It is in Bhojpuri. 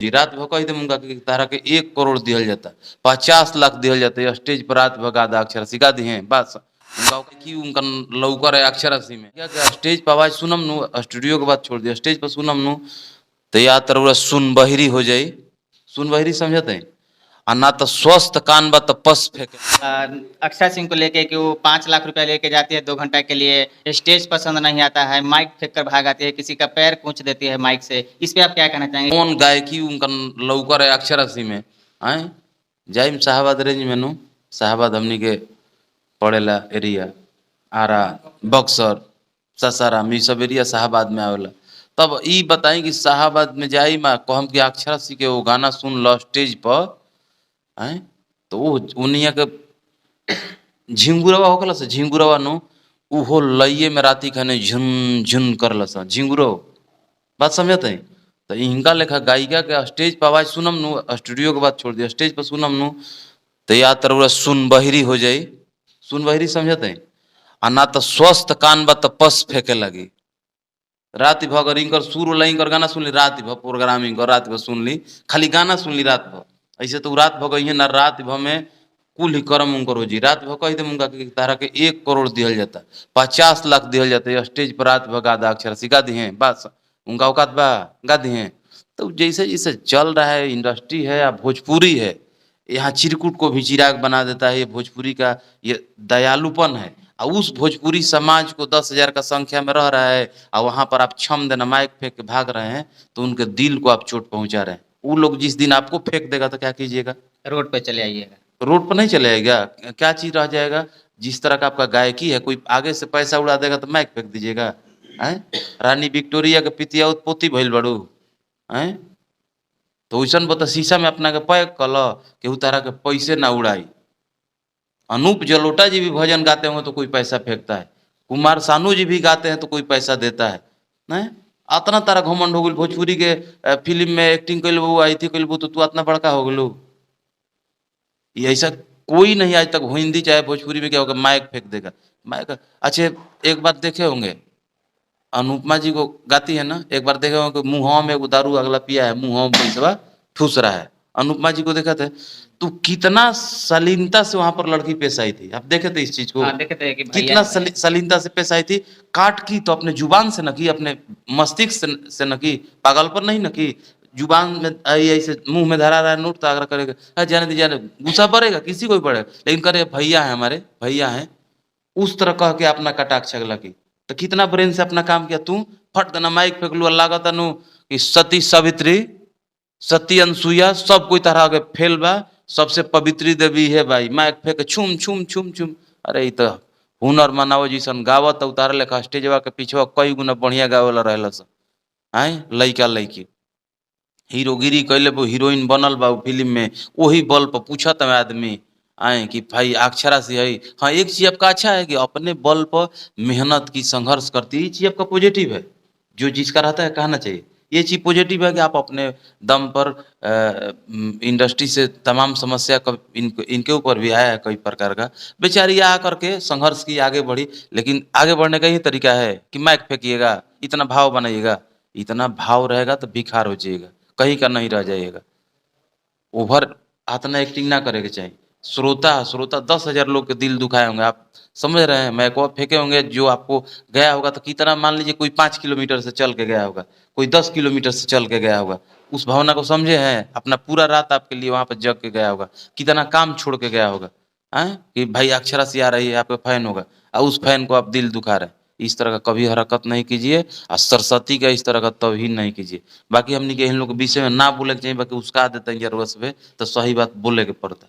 जी रात भर कह दे उनका कि तारा के 1 करोड़ दिहल जाता, 50 लाख दिहल जाता, स्टेज पर रात भर गादा अक्षरा सिखा दिहे बस। उनका की उनका लौकर है अक्षरा सी में क्या क्या स्टेज पर आवाज सुनम नु, स्टूडियो के बात छोड़ दिया, स्टेज पर सुनम नु तो या तरह सुन बहिरी हो जाई। सुन बहिरी समझते हैं आ ना तो स्वस्थ कान बा तो पस फेंके। अक्षरा सिंह को लेके कि वो 5 लाख रुपया लेके जाती है 2 घंटा के लिए, स्टेज पसंद नहीं आता है, माइक फेंक कर भाग आती है, किसी का पैर कूच देती है माइक से, इस पे आप क्या कहना चाहेंगे? कौन गायकी उनका लौकर है अक्षरा सी में आए जाइम शाहबाद रेंज में नु, शाहबाद हमनी के पड़ेला एरिया, आरा, बक्सर, सासाराम, ई सब एरिया शाहबाद में आवेला। तब ई बताई कि शाहबाद में जाई मा कहम कि अक्षरा सिंह के वो गाना सुन ल स्टेज पर आए तो वो उनिया के झिंगुरवा होकला से झिंगुरवा नु उहो लइये में राती खाने झुन झुन करला सा झिंगुरो। बात समझते हैं? तो इनका लेखा गायिका के स्टेज पर आवाज सुनम नु, स्टूडियो के बात छोड़ दिया, स्टेज पर सुनम नु तो या तरह सुन बहिरी हो जाई। सुन बहिरी समझते हैं? आ ना तो स्वस्थ कान बा तो पस फेंके लगी। रात भर अगर इनकर सुर होला, इनकर गाना सुन ली रात भर, प्रोग्राम इनकर रात भर सुन ली, खाली गाना सुन ली रात भर, ऐसे तो रात भर गई ना, रात भर में कुल ही कर्म उनकर हो जी। रात भर कह दे उनका कि तारा के 1 करोड़ दिहल जाता, 50 लाख दिहल जाता, स्टेज पर रात भर गादा अक्षरा सिखा दिहे बस। उनका औकात बा गा दिहे? तो जैसे जैसे चल रहा है इंडस्ट्री है या भोजपुरी है, यहाँ चिरकुट को भी चिराग बना देता है। ये भोजपुरी का ये दयालुपन है और उस भोजपुरी समाज को 10,000 का संख्या में रह रहा है और वहाँ पर आप छम देना माइक फेंक के भाग रहे हैं तो उनके दिल को आप चोट पहुँचा रहे हैं। वो लोग जिस दिन आपको फेंक देगा तो क्या कीजिएगा? रोड पे चले आइएगा। रोड पर नहीं चले आएगा, क्या चीज रह जाएगा? जिस तरह का आपका गायकी है, कोई आगे से पैसा उड़ा देगा तो माइक फेंक दीजिएगा? हैं, रानी विक्टोरिया के पितिया पोती भइल बड़ू हैं? तो वैसन बता शीशा में अपना के पैक कल केहू तारा के पैसे ना उड़ाई। अनूप जलोटा जी भी भजन गाते होंगे तो कोई पैसा फेंकता है, कुमार सानू जी भी गाते हैं तो कोई पैसा देता है। नहीं अतना तारा घमंड हो गइल, भोजपुरी के फिल्म में एक्टिंग कैलबू, आई थी कैलबू तो तू अतना बड़का हो गेलू। ये ऐसा कोई नहीं आज तक हिंदी चाहे भोजपुरी में क्या होगा, माइक फेंक देगा माइक। अच्छे एक बार देखे होंगे अनुपमा जी को गाती है ना, एक बार देखे होंगे मुँह में एगो दारू अगला पिया है, मुँह में पैसवा ठूस रहा है। अनुपमा जी को देखा थे तो कितना शालीनता से वहां पर लड़की पेश आई थी। आप देखे थे इस चीज को? हाँ, देखे थे कि भैया कितना शालीनता से पेश आई थी। काट की तो अपने जुबान से न की, अपने मस्तिष्क से न की, पागल पर नहीं न की। जुबान में आई ऐसे मुंह में धरा रहा है नोट तो आग्रह करेगा, हाँ, जाने दे जाने, गुस्सा पड़ेगा, किसी को भी पड़ेगा, लेकिन करे भैया है, हमारे भैया हैं, उस तरह कह के अपना कटाक्ष अगला की तो कितना ब्रेन से अपना काम किया। तू फट देना माइक फेंक लू, लागत नु कि सती सावित्री, सती अनसुईया सब कोई तरह के फेल बा, सबसे पवित्री देवी है भाई। माइक फेंक छुम छुम छुम छुम। अरे ई तो हुनर मनाओ जैसन गावत उतारे लेखा स्टेजवा के पिछवा कई गुना बढ़िया गावेला रहेला सब आए लइका लइकी हीरोगिरी कैले वो हीरोइन बनल बा फिल्म में, वही बल पर पूछत है आदमी आए कि भाई अक्षरा से है। हाँ, एक चीज आपका अच्छा है कि अपने बल पर मेहनत की, संघर्ष करती है, ये चीज आपका पॉजिटिव है। जो जिसका रहता है कहना चाहिए, ये चीज पॉजिटिव है कि आप अपने दम पर इंडस्ट्री से तमाम समस्या का इनके ऊपर भी आया है कई प्रकार का, बेचारी आ करके संघर्ष की, आगे बढ़ी। लेकिन आगे बढ़ने का ही तरीका है कि माइक फेंकिएगा, इतना भाव बनाइएगा? इतना भाव रहेगा तो भिखार हो जाइएगा, कहीं का नहीं रह जाइएगा। ओवर इतना एक्टिंग ना करे के चाहिए। श्रोता श्रोता 10,000 लोग के दिल दुखाए होंगे, आप समझ रहे हैं? मैं को फेंके होंगे जो आपको गया होगा तो कितना, मान लीजिए कोई 5 किलोमीटर से चल के गया होगा, कोई 10 किलोमीटर से चल के गया होगा, उस भावना को समझे हैं? अपना पूरा रात आपके लिए वहां पर जग के गया होगा, कितना काम छोड़ के गया होगा हैं कि भाई अक्षरा से आ रही है, आपका फैन होगा और उस फैन को आप दिल दुखा रहे हैं। इस तरह का कभी हरकत नहीं कीजिए और सरस्वती का इस तरह का तभी नहीं कीजिए। बाकी हमने के इन लोग के विषय में ना बोले के चाहिए, बाकी उसका देते जरूरत से तो सही बात बोले के पड़ता।